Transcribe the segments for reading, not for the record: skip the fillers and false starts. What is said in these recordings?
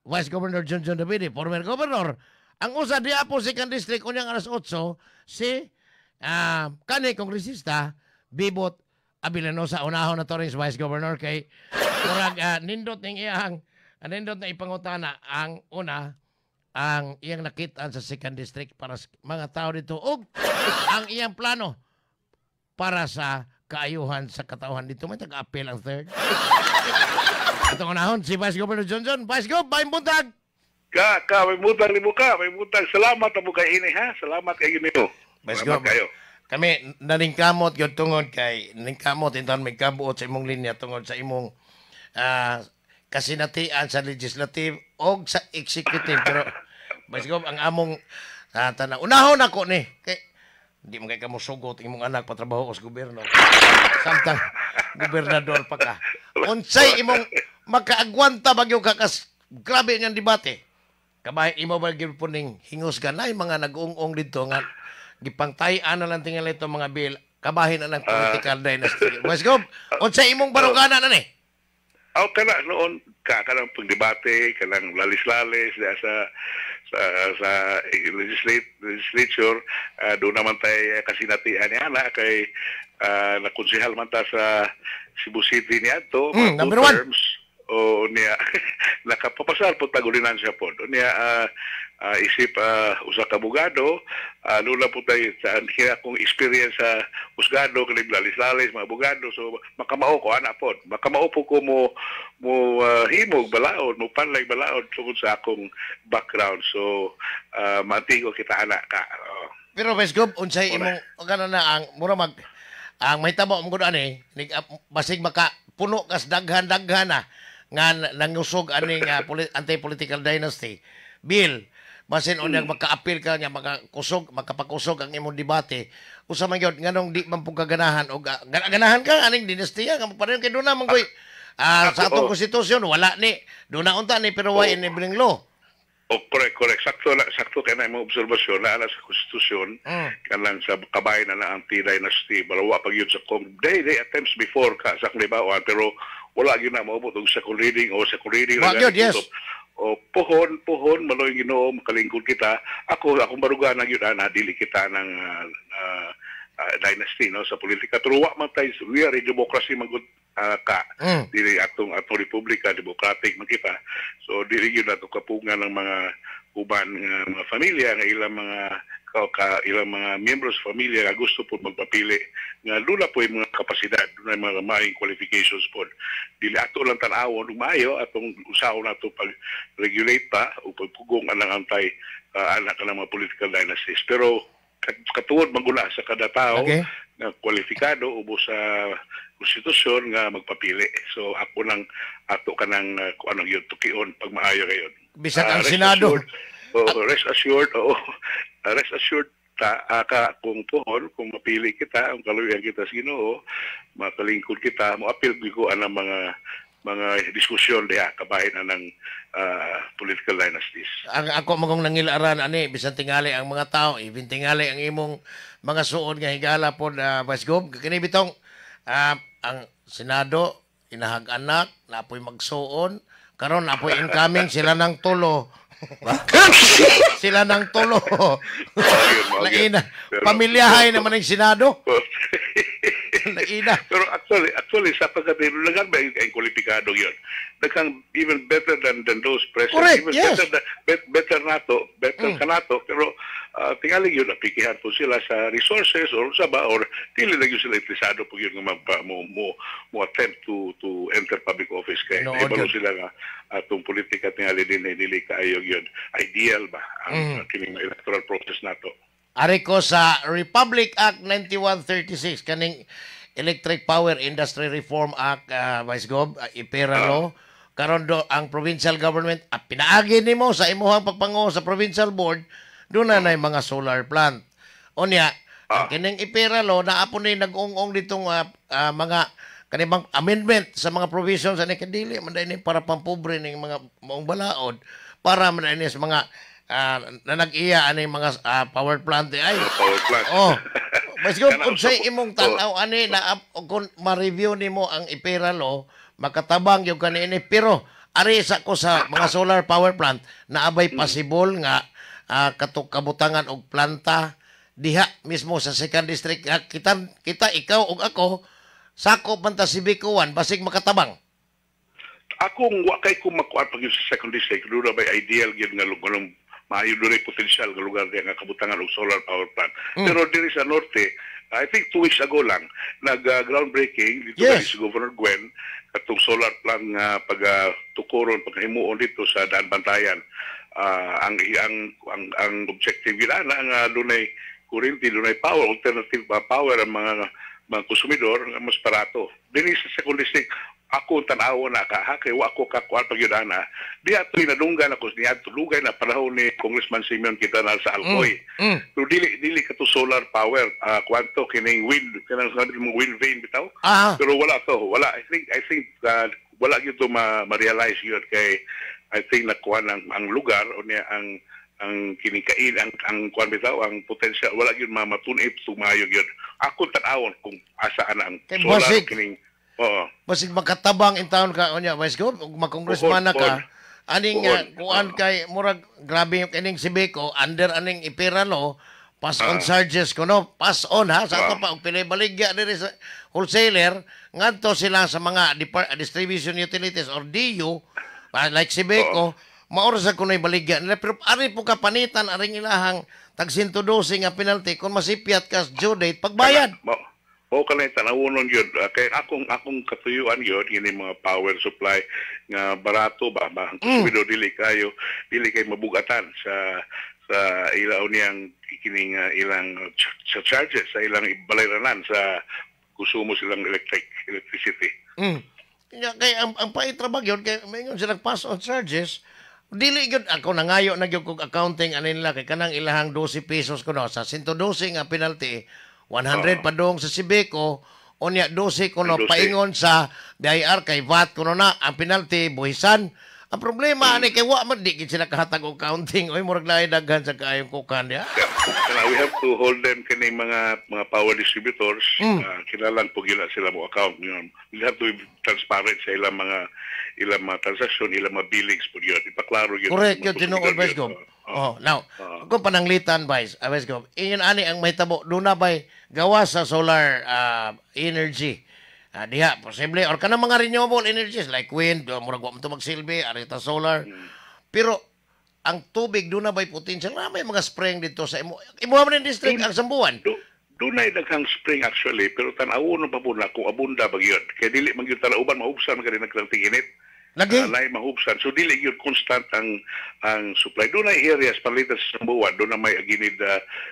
Vice Governor John John Davide, former governor. Ang usa diha po second district unyang alas 8 si kani kongresista Bibot Abilanosa. Unahon na to rin si Vice Governor kay murag nindot ning iyang nindot na ipangutana ang una ang iyang nakitaan sa second district para sa mga tao dito ug ang iyang plano para sa kaayuhan sa katauhan dito. May taga-appeal ang third. Atong unahon si Vice Governor John John. Vice Gov, maayong buntag! Ka, maayong buntag nimo ka, maayong buntag. Salamat amo kay ini ha. Salamat kay nimo. Vice Salamat Gov, kayo. kami naningkamot gyud tungod kay ningkamot inton may kabuot sa imong linya tungod sa imong kasinatian sa legislative og sa executive. Pero Vice Gov, ang among tanaw, unahon ako ni kay di mo kay ka mosugot imong anak patrabaho sa gobyerno. Samtang gobernador pa ka. Unsay imong makaagwanta bagyo ka kas grabe niyang debate. Kabay imo ba gyud po ning hingos ganay mga nag-ung-ong dito nga gipangtay-an na lang tingali ito mga bill kabahin na ng political dynasty. Vice Gov, unsay imong barugana na ni? Aw kana noon ka kanang pagdebate, kanang lalis-lalis diha sa legislature, doon naman tay kasinatian ni ana kay nakonsehal man ta sa Cebu City niadto mga two Number one. Terms o niya nakapapasar po tag ordinansya po niya isip usa ka abogado, lula po tayo sa kaya akong experience sa husgado kani lalis-lalis mga abogado, so makamao ko ana pod, makamao po ko mo himog balaod, mo panlay balaod tungod sa akong background, so maantigo kita ana ka. Oh. Pero Vice Gov, unsay Wala. Imong kana na ang mura mag ang mahitabo mo gud ani basig maka puno kas daghan-daghan na nga nangusog aning anti-political dynasty bill, basin unyag maka-appeal ka niya, makakusog, makapakusog ang imong debate, usa man gyud, nganong di man pud ka ganahan og ganahan ka aning dinastiya nga pareho kay duna man koy sa atong konstitusyon wala ni duna unta ni pero way enabling law? Oh, correct, correct. Sakto na, sakto kay na imong obserbasyon na sa konstitusyon kanang sa kabahin na na anti-dynasty, pero wa pag yun sa kong they attempts before ka sa akong pero wala gyud na moabot og second reading o second reading. Wa gyud, yes. O pohon pohon maloy Ginoo makalingkod kita. Ako akong baruganan gyud ana, dili kita ng dynasty no sa politika, pero wa man tay, we are a democracy man gud ka. Dili atong republika, democratic man kita, so dili gyud nato kapungan ng mga uban nga mga pamilya nga ilang mga ka ilang mga miyembro sa pamilya nga gusto po magpapili nga duna po yung mga kapasidad, duna yung mga maayong qualifications po. Dili ato lang tan-awon ug maayo atong usahon nato pag regulate pa o pagpugong anang antay anak ng mga political dynasties, pero katuod magula sa kada tao nga kwalifikado ubos sa konstitusyon nga magpapili. So ako nang ato kanang kung anong yun tukion pag maayo kayon. Bisan ang Rest Senado. assured, oh, rest assured, oo. Rest assured ta ka kung pohon kung mapili kita ang kaluyan kita sa Ginoo, makalingkod kita, mo apil gyud ko anang mga diskusyon diha kabahin anang political dynasties. Ang ako magong nangilaran ani bisan tingali ang mga tao, even tingali ang imong mga suod nga higala pod, Vice Gov, kini bitong ang Senado inahag anak napoy magsuon karon, napoy incoming, sila nang tulo, sila nang tulo. Mao gyud. Laina pamilyahay naman ang Senado. Laina. Pero actually sa pagkatino daghan ba ay kwalipikado yun. Daghang even better than those present. Correct, even yes. better, better nato, better kanato, pero tingali yun napikihan po sila sa resources or sa ba or dili na yun sila interesado po yun nga mo attempt to enter public office kay Nood naibalo yun. Sila nga atong politika tingali din ay dili kaayo yun ideal ba ang kining electoral process nato. Ari ko sa Republic Act 9136, kaning Electric Power Industry Reform Act, Vice Gov, EPIRA law. Karon do ang provincial government pinaagi nimo sa imuhang pagpangulo sa provincial board, doon na nay mga solar plant. Unya, ang kining EPIRA law naa po ni nag-ung-ong ditong mga kanibang amendment sa mga provisions ani kadili man ni para pampobre ning mga maong balaod, para man ni sa mga na nag-iya ani mga power plant di ay. Power plant. Oh. Mas kung Kana unsay usab- imong tan-aw ani na kung ma-review nimo ang EPIRA law, makatabang gyud kani ini, pero Ari sa ko sa mga solar power plant, naabay possible nga kato kabutangan og planta diha mismo sa second district? Kita kita, ikaw ug ako, sakop man ta Cebeco 1, basig makatabang. Akong wa kay ko makuan pag sa second district, doon na may ideal gyud nga lugar, maayo, doon ay potensyal nga lugar diya nga kabutangan og solar power plant. Pero diri sa norte, I think 2 weeks ago lang nag groundbreaking dito kay si Governor Gwen katong solar plant nga pag tukuron, paghimuon dito sa Daanbantayan. Ang objective gid ana nga dunay kuryente, dunay power, alternative power ang mga konsumidor nga mas barato. Dinhi sa second district, ako tan-awon na ka ha, kay wa ko kakuan pag yun ana. Di ato nadunggan ako niya lugay na panahon ni Congressman Simeon Quintanal sa Alcoy. Pero dili dili kato solar power, kwanto kining wind, kanang sabi mo wind vane bitaw. Pero wala to, wala. I think wala gyud to ma-realize yun kay I think nakuha ang lugar o niya ang kinikain ang kuan bitaw, ang potential, wala gyud matun-ip tumayo gyud. Ako tan-awon kung asa ana ang Kay solar basig kining, oo. Basig makatabang in town ka unya, Vice Gov, ug mag-congressman na ka. Puhon. Aning Puhon. Kuan kay murag grabe yung kining Cebeco under aning EPIRA law, pass on charges kuno, pass on ha sa ato pa og pilay baligya diri sa wholesaler ngadto sila sa mga distribution utilities or DU, like Cebeco, maura sa kuno'y baligya nila, pero ari po ka panitan aring ilahang tag 112 nga penalty kung masipyat ka sa due date pagbayad. Mo mo kanay tanawon yun. Kay akong katuyuan yun ini mga power supply nga barato ba, ang konsumidor dili kay mabugatan sa ilaw niyang kining ilang sa charges sa ilang balayranan sa konsumo silang electricity. Kaya kay ang pait ra ba gyud kay maingon silang pass on charges. Dili gyud ako nangayo na gyud kog accounting ani nila kay kanang ilahang 12 pesos kuno sa 112 nga penalty, 100 padung sa Cebeco, unya 12 kuno 12. Paingon sa BIR kay VAT kuno na ang penalty, buhisan. Ang problema ani kay wa man di gid sila kahatag og accounting, oy, murag lahi daghan sa kaayong kukan diha. Yeah. Kana we have to hold them kini mga power distributors, kinahanglan po gina sila mo account yun. We have to be transparent sa ilang mga transaksyon, ilang mga billings po yun. Ipaklaro yun. Correct Mga yun, tinuod, konsumidor Vice yun. Gov. Oo. Oh, now, kung pananglitan, Vice Gov, inyon ani ang mahitabo, doon na ba'y gawa sa solar energy? Diha, posible, or kanang mga renewable energies like wind, o murag wa man to magsilbi, arita solar. Pero, ang tubig, doon na ba'y potential? Na may mga spring dito sa imo man yung district, ang Samboan. Dunay daghang spring actually, pero tan-awon pa po na kung abunda ba gyud. Kay dili man gyud talauban, mahubsan man kani naglang tinginit. Lagi. Lain mahubsan. So dili gyud constant ang supply. Dunay areas palitan sa Samboan, doon na may Aguinid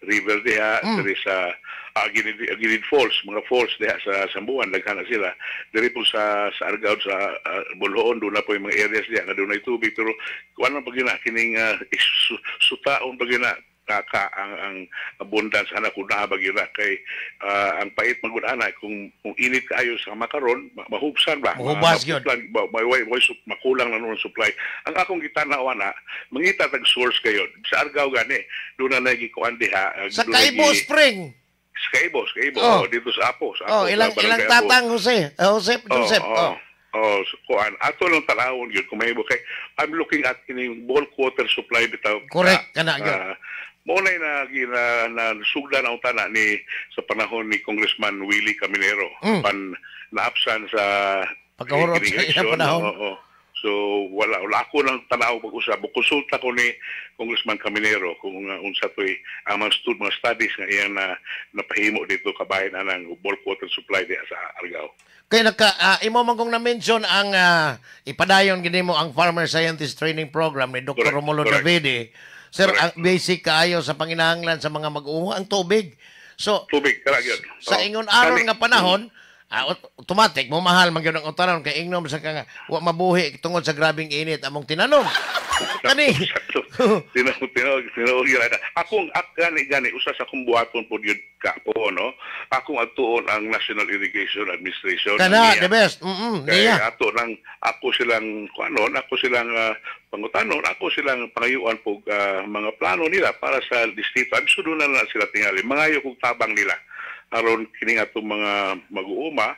River diha, diri sa Aguinid Falls, mga falls diha sa Samboan, daghan na sila. Diri po sa Argao, sa Boljoon, doon na po yung mga areas diha nga dunay tubig, pero kuan man pag yun na kining sutaon pag yun na kaka ang abundance ana kung nahabag yun na kay ang pait magud ana kung init kaayo sa makaron, mahubsan ba. Mahubas gyud. Makulang na nuon supply. Ang akong gitanaw ana, mangita tag source kayo sa Argao gani, doon na nagikuan diha Sa doon na Kaibo Spring. Sa Kaibo, Oh. oh, dito sa Apo, sa Apo, Oh, ilang sa ilang Barangay Apo. tatang Jose, Jose, Joseph. Oh, Oh. oh. So, kuan ato lang tanawon gyud kung mahimo kay I'm looking at kining bulk water supply bitaw. Correct, kana gyud. Mo na na gina na sugdan ang tana ni sa panahon ni Congressman Willie Caminero pan naapsan sa Pagkahurot kining sa iyang eleksyon. panahon. Oo. So wala ako nang tanaw pag-usab. Konsulta ko ni Congressman Caminero kung unsa to'y ang mga studies nga iyang na napahimo dito kabahin anang bulk water supply diha sa Argao. Kay naka imo man kong na-mention ang ipadayon gini mo ang Farmer Scientist Training Program ni Dr. Romulo Davide. Sir, Correct. ang basic kaayo sa panginahanglan sa mga mag-uuma ang tubig. So, Tubig, kara gyud. sa Oh. ingon aron Kani- nga panahon, automatic mo mahal man gyud ang utanon kay ingnom sa ka nga wa mabuhi tungod sa grabing init among tinanom. Kani. Sakto. Tinuod, tinuod, tinuod yun. Akong, gani, gani, usa sa akong buhaton po yun ka po, no? Akong atuon ang National Irrigation Administration. Kana ang the NIA. best. Kay Niya. ato nang ako silang kuanon, ako silang pangutanon, ako silang pangayuan po mga plano nila para sa distrito. I'm sure na na sila tingali. Mangayo kog tabang nila aron kini atong mga mag-uuma.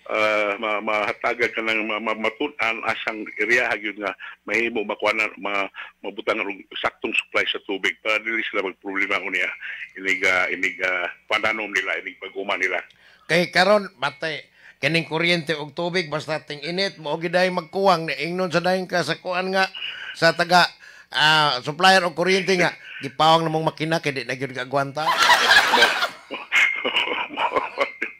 Mahatagan ka ng matun-an asang area gyud nga mahimo makuha na mabutang og saktong supply sa tubig para dili sila magproblema unya inig inig pananom nila, inig pag-uma nila. Kay karon matay kining kuryente og tubig, basta ting init mo gyud ay magkuwang ni ingnon sa dayon ka sa kuan nga sa taga supplier og kuryente nga gipawang namong makina kay di na gyud kaagwanta.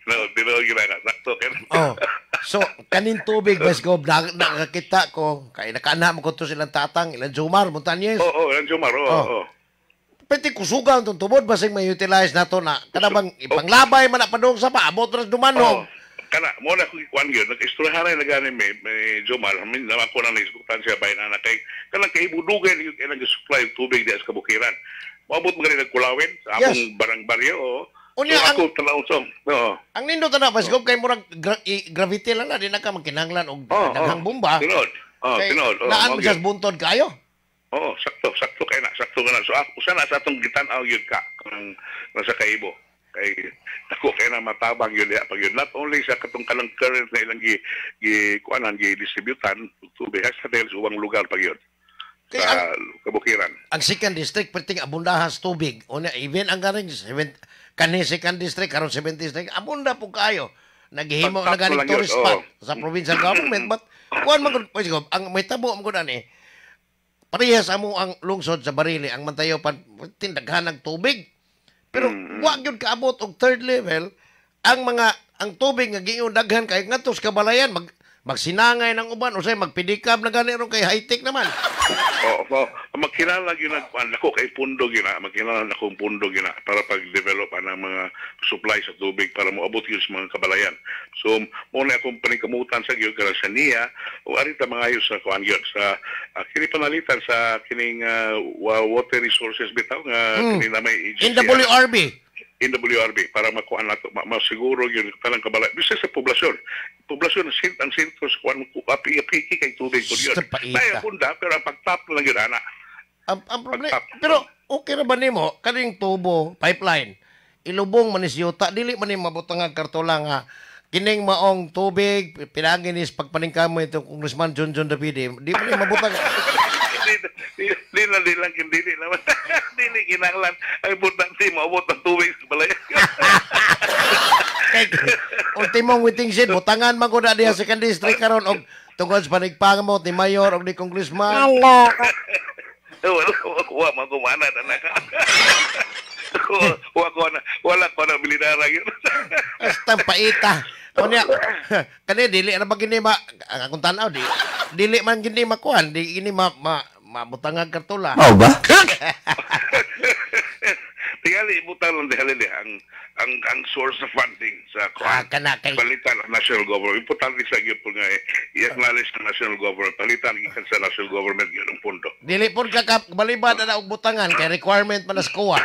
No, tinuod gyud na, sakto kay. Oh. So kaning tubig, Vice Gov, na, nakakita ko kay nakaana mo ko to silang tatang, ilang Jumar Montañez. Oo, oh, Jumar, oo. Oh. Oh. Pwede kusugan tong tubod, basig may utilize nato na kada bang ipanglabay man na padung sa paabot ra sa Dumanog. Oh. Kana mo na ko ikuan gyud, nag-istoryahan na gani may Jumar, min naman ko na naisgutan siya bahin ana kay kanang kaibudugay gyud kay nag-supply og tubig diha sa kabukiran. Moabot man gani nagkulawin sa among barang baryo, oo. Unya, So, ako tan-aw so. Oo. Ang nindot na, Vice Gov, kay murag gravity lang na, di na ka magkinahanglan og daghang bomba. Tinuod. Oh, Kay tinuod. Oh, naan mao mo siya gyud. sa buntod kayo. Oo, sakto, sakto kay na, sakto ka na. So ako usa na sa atong gitan-aw gyud ka kanang nasa kaibo. Kay dako kay na matabang yun diha pag yun. Not only sa katong kanang current na ilang gi gi kuanan, gi distributan tubig hasta dahil sa ubang lugar pag yun. Kay Sa kabukiran. Ang second district perting abundahan sa tubig. Una, even ang ganing seven, kani second district karon 7th district abunda po kayo. Naghihimo na Pag-tap ganing lang yun, tourist spot oo. sa provincial government, but kuan man gud, Vice Gov, ang may tabo man gud ani parehas amo ang lungsod sa Barili, ang Mantayopan, tindaghan ng tubig. Pero wa gyud kaabot og third level ang mga ang tubig nga giingon daghan kay ngadto sa kabalayan, magsinangay ng uban, usay magpidikab na gani ron kay high-tech naman. Oo, oh, magkinahanglan gyud nag kuan dako kay pundo gyud na, magkinahanglan akong pundo gyud na para pag-develop ang mga supply sa tubig para moabot gyud sa mga kabalayan. So mo na akong paningkamutan sa gyud karon sa niya o ari ta mangayo sa kuan gyud sa kini panalitan sa kining water resources bitaw nga kini na may agency. NWRB. NWRB, para makuha nato masiguro yun tanang kabalayan bisa sa poblasyon poblasyon ang sentro sa kuan ko api apiki kay tubig ko yun. Sa paita. May punda pero ang pagtap lang yun ana. Ang problema, Pagtap. pero okay ra ba nimo kaning tubo, pipeline, ilubong man ni siyuta, dili man ni mabutang ang kartola nga kining maong tubig pinagi ni pagpaningkamot itong Congressman John John Davide, di man ni mabutang. Di di di na di lang dili naman dili kinahanglan, ang importante maabot ang tubig sa balay. Kay ultimong waiting shed butangan man gud na diha sa second district karon og tungod sa panigpangamot ni mayor og ni congressman. Wala wa man kumana na naka wa ko na, wala ko na bilidara yun. Basta paita. Unya, kani dili na ba gini ma ang akong tan-aw, di dili man gini makuan, di gini ma, ma mabutangag kartula. Mao ba? Tingali ibutang lang dihali di ang source of funding sa kuan. Ah, kana kay Palitan ang national government. Importante sa gyud po nga i-acknowledge ng national government. Palitan gikan sa national government gyud ang pondo. Dili pud ka balibad na og butangan kay requirement man sa COA.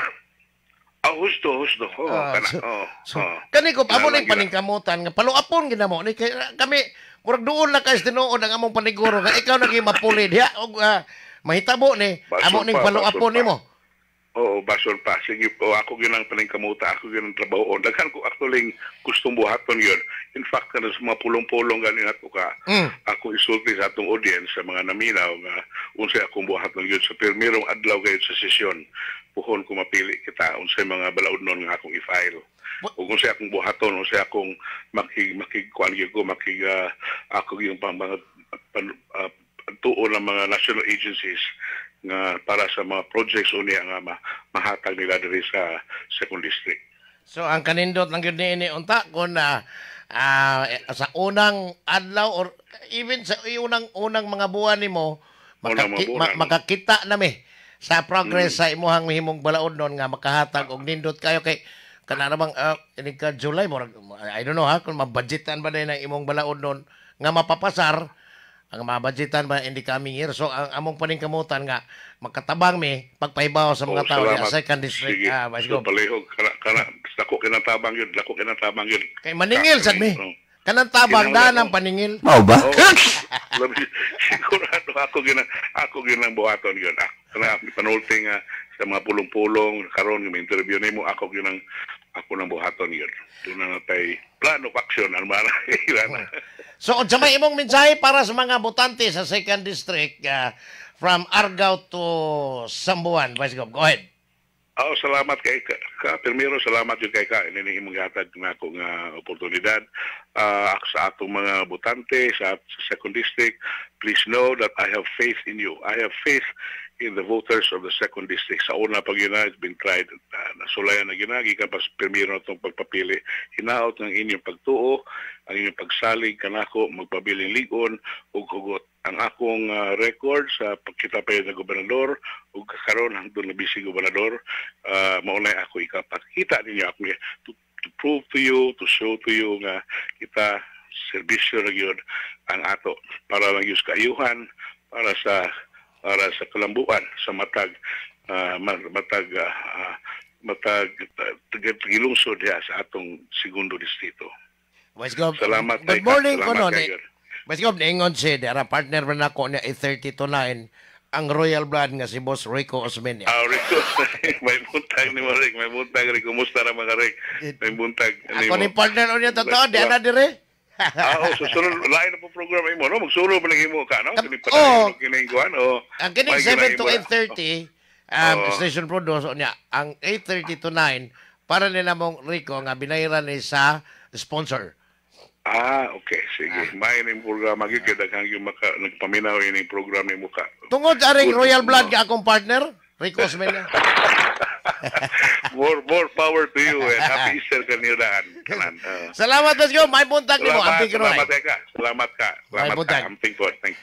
Ah, husto, husto. Oo, Ah, kana. so, Oo. so, Oo. kani ko amo ning Kinahanglan gyud na. paningkamutan nga paluapon ginamo ni kay kami murag duol na kay tinuod ang among paniguro nga ikaw naging mapuli diha og mahitabo ni Basol amo ning pa, paluapon basol pa. nimo. Oo, basol pa. Sige po, ako yun ang paningkamuta, ako yun ang trabaho. Daghan ko actually gustong buhaton yun. In fact, kana sa mga pulong-pulong ganin ako ka, ako isulti sa atong audience, sa mga naminaw, nga unsay akong buhaton yun. Sa pirmirong adlaw kayo sa sesyon, puhon ko mapili kita, unsay mga balaod nun nga akong i-file. Ug unsay akong buhaton, unsay akong makig, makig, kuan gyud ko, makig, ako yung pang mga pan, tuon ng mga national agencies nga para sa mga projects unya nga mahatag nila diri sa second district. So ang kanindot lang gyud niini unta kung na sa unang adlaw or even sa unang unang mga buwan nimo Unang mga buwan. Makakita nami sa progress sa imuhang mahimong balaod nun nga makahatag og nindot kayo kay kana namang ini ka July, murag, I don't know ha, kung mabudgetan ba din ang imong balaod nun nga mapapasar ang mabudgetan ba in the coming year. So ang among paningkamutan nga makatabang mi pagpahibaw sa mga Oh, tao diha salamat. sa second district. Sige. Ah, Vice So, Gov. palihog kana kana dako kinatabang yun, dako kinatabang yun. Kay maningil sad mi. Oo. Kanang tabang Kinahanglan, danang oh. paningil. Mao ba? Oo. Labi, sigurado ako ginang buhaton yun. Ako kana panulti nga sa mga pulong-pulong karon nga may interview nimo, ako ginang Ako nang buhaton yun. Doon na natay plan of action ang mga. So, unsa may imong mensahe para sa mga botante sa second district from Argao to Samboan, Vice Gov? Go ahead. Oh, salamat kay ka, primero salamat jud kay ka ini imong gihatag nako nga oportunidad. Sa atong mga botante sa second district, please know that I have faith in you. I have faith in the voters of the second district. Sa una pag yun na, it's been tried, nasulayan na gyud, gikan pa sa primero natong pagpapili. Hinaot ng inyong pagtuo, ang inyong pagsalig kanako, magpabiling lig-on ug hugot ang akong record sa pagkita pa yun na gobernador ug karon hangtod na bisi gobernador. Mao nay ako ikapakita ninyo ako to prove to you, to show to you nga kita serbisyo ra gyud ang ato para lang gyud sa kaayuhan, para sa kalambuan sa matag matag matag tigilungsod diha sa atong segundo distrito. Vice Gov, Salamat good kay ka. Morning Salamat ko no. kay Ni, Vice Gov, niingon si dara partner man nako niya 8:30 to 9 ang Royal Blood nga si Boss Rico Osmeña. Ah, Rico, may buntag ni mo, Rick. May buntag, Rick. Kumusta ra mga Rick? May buntag. Ako ni partner unya totoo, di ana dire. Ah, oh, susunod, lain na po program imo, no? Magsulod pa lang imo ka, no? Kini pa Oh. kining kuan, oh. Ang kining May 7 to ginahimo na. 8:30 station produce niya ang 8:30 to 9 para nila mong Rico nga binayran ni sa sponsor. Ah, okay. Sige. May ning programa gyud kay daghang yung maka nagpaminaw ining program nimo ka. Tungod aring Good. Royal Blood nga akong partner, Rico Osmeña. More power to you and happy Easter kanyo daan. Kanan. Salamat, Vice Gov. May buntag nimo. Salamat, Amping salamat ka. Salamat ka. May Salamat buntag. ka. Amping po. Thank you.